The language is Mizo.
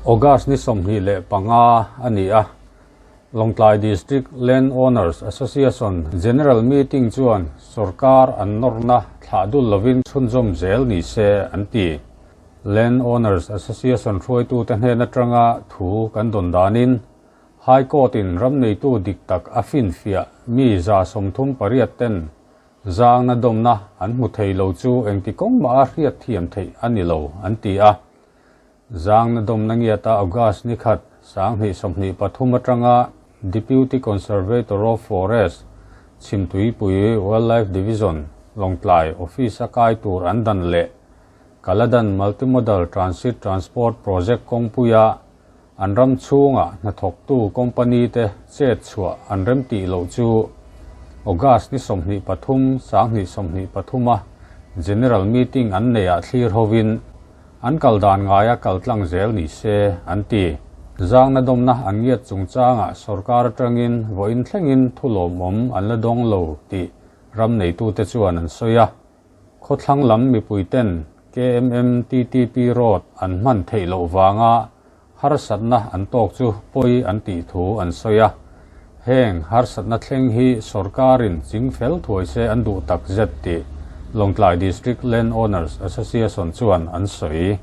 August ni 25 a ni a, Lawngtlai District Land Owners Association General Meeting chuan sorkar an nawrna thlah dul lovin chhunzawm zel ni se an ti. Land Owners Association hruaitute hnen atanga thu kan dawn danin High Court in ram neitu dik tak a finfiah mi 38 ten zangna dawmna an hmu thei lo chu engti kawng mah a hriat thiam theih a ni lo an ti a. Zangna dawmna ngiata August ni khat 2023 atanga Deputy Conservator of Forest Chhimtuipui Wildlife Division Lawngtlai Office a kai tur an dan leh Kaladan Multimodal Transit Transport Project kawngpuia an ram chhunga hnathawktu company te chet chhuah an rem tih loh chu August ni 23 2023 a General Meeting an neihah thlir hovin an kal dan ngaia kal tlang zel ni se an ti. Zangna dawmna an ngiat chungchanga sorkar atangin vawiin thlengin thu lawmawm an la dawng lo tih ram neitute chuan an sawi a. Khawthlang lam mipuiten KMMTTP Road an hman theih loh vanga harsatna an tawk chu pawi an tih thu an sawi a. Heng harsatna thleng hi sorkarin chingfel thuai se an duh tak zet tih Lawngtlai District Land Owners Association chuan an sawi.